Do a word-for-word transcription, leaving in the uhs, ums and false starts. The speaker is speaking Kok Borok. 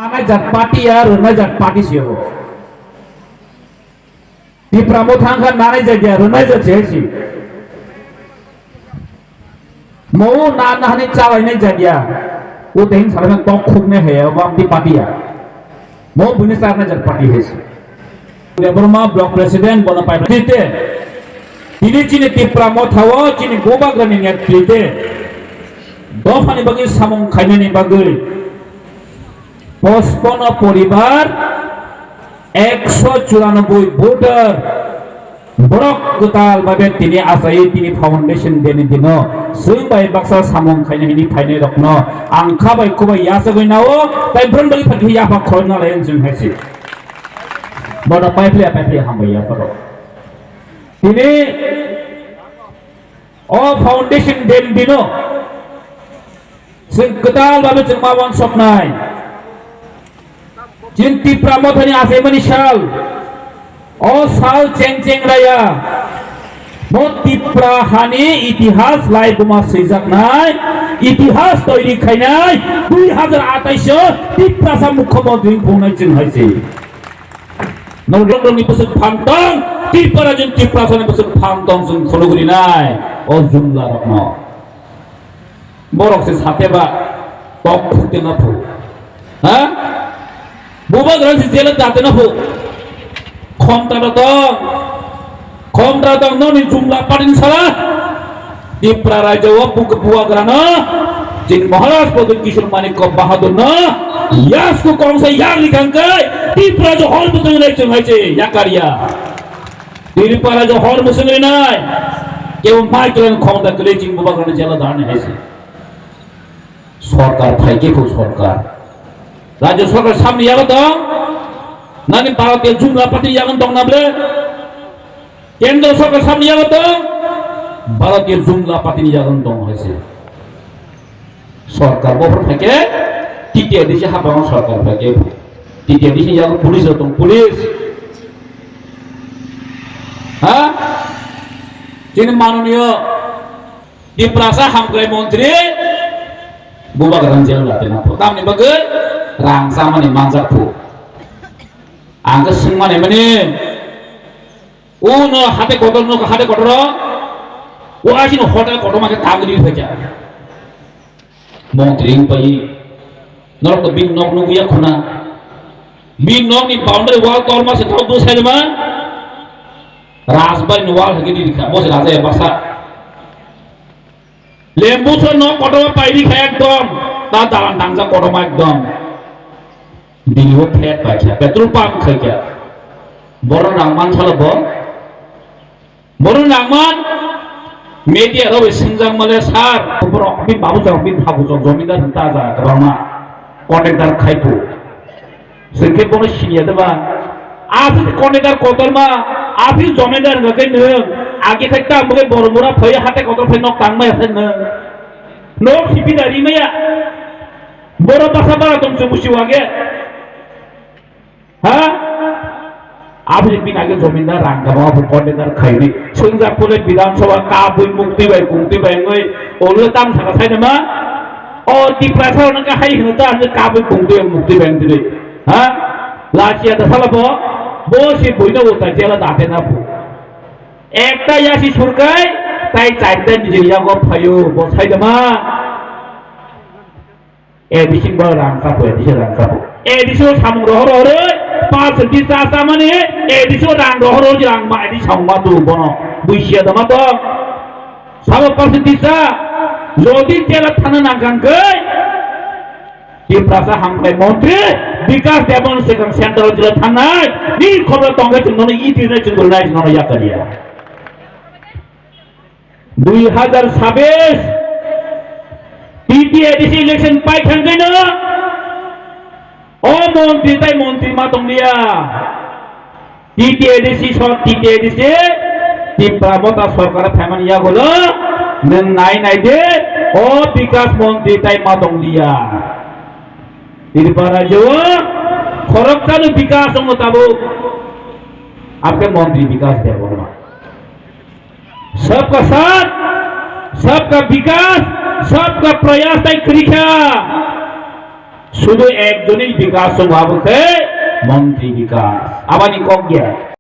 Nanai jat party ya, rwnai jat party se bo. Tipra Motha wngkha nanai jat ya, rwnai jat se hai se. Mo na na hani chalainai jat ya. O tehing salai tok khuknai hai ya, bo amtwi party ya. Mo buini charnai jat party hai se. Debbarma block president bono pai tite. Tini chini Tipra Motha o chini bubagrani netrite. Dophani bagwi samung khainani bagwi. Pochpono poribar, ekso churanobboi voter, borok kwtal babe tini achai tini foundation day ni dino chwng bai baksa samung khaina hini phainai rokno ang kha bai khubai yachagwi nao, tai bron bai phagi yapha khorna lai jeng hai se. Bono paiphle paiphle hambai ya pharo. Tini o foundation day ni dino chwng kwtal babe chwng ma wansoknai. Chini Tipra Mothani achaimani sal. O sal cheng cheng raya. Bo Tipra hani itihas laibuma swijaknai, itihas toiri khainai, dui hazar atais o Tiprasa mukhyamantri phungnai chwng hai se. Norok rokni bwswk phamtong, Tripura jin Tiprasani bwswk phamtong chwng phunugrinai o jumla rokno. Borok se sateba tok khukte no phu. Ha? Bubagrani se jela date no phu. Khomta da tong. Khomta da tong noni jumla patin sala. Tipra rajyo o buk-, bubagrano. Jin Maharaj Pradyut Kishore Manikya Bahadur no. Yasku kongsa yagli kangkai. Tipra jo hol butong nai chungai che. Yakaria. Tripura jo hor musung rinai. Kebo mai klan khomta kle jin bubagrano jela dani hai se. Sorkar phaikhe kho sorkar. Rajya sorkar samni yago tong. Nani Bharatiya Jumla Party yago tong na ble? Kendra sorkar samni yago tong. Bharatiya Jumla Party ni yago tong hai se. Sorkar bophor phaikhe T T A D C habang sorkar phaikhe T T A D C yago police tong police. Ha? Chini manoniyo Tiprasa hamkrai montri bubagrani jel late na pho. Tamni bagwi rang chamani manjak pho. Ang khe swngmani mani uno hate kotor no hate kotor o asino hotel kotor ma khe tamni phaikha. Montri wng pai norok to bini nok nugwi ya khuna. Bini nokni boundary wall torma se thok do saima. Rajbari ni wall hake di kha bo se raja ya basa. Lembu so nok kotorma paidi kha ekdom, ta dalan tangsa kotorma ekdom. Dini o flat pai kha, petrol pump khai kha. Boro rang man sala bo. Boro rang man media rok bai swngjak male sar. Borok bin babu jok bin habu jok jomindar hinta ja kwbangma contractor khai tu. Sengke bono siniya de ba. Aphis contractor kotorma, aphis jomindar hwnkhe nwng. Agi khai ta mukhe boro mura phai hate kotor phai nok tang maya se nwng. Nok sipi da ri maya. Boro basa bara tong chumusi wage. Ha? Aphis bin age jomindar rang kama aphis contractor khaini. Swngjak pole Bidhan Sabha kabui mukti bai kungti bai ngoi. Olo tam saka sai nama. O Tiprasa rok nang kahai hino ta, ang kabui kungtwi ang mukti beng twi. Ha? Lachiya da sala bo, bo si buino bo ta jela da te na phu. Ekta ya si surkai, tai chaita nijil ya go phayo, bo sai da ma. A D C bo rang sapo, A D C rang sapo. A D C o samung rohor rohor, pas di sa sa mani, A D C o rang rohor rohor, rang ma, A D C samung ma tu bono, buisiya da ma to. Sabo percent tisa, jodi jela thana nangkang kai, Tiprasa hamkrai montri, Bikas Debon sekang central jela thangnai, ni khobor tongkai chwng nono iti nai chwng nai nono yakaliya. Dui hazar sabis, T T A D C election pai thangkai no, o montri tai montri ma tonglia. T T A D C sor, T T A D C, Tipra Motha sorkar phaimani yagulo, nwng nai nai de, o Bikas montri tai ma tonglia. Tripura rajyo, khoroksa no Bikas tongo tabuk. Apke montri Bikas Debbarma. Sabka saath, sabka Bikas, sabka prayas tai kwrwi kha. Sudu ekjoni bikas tongo, abo khe montri bikas. Aboni kok ya.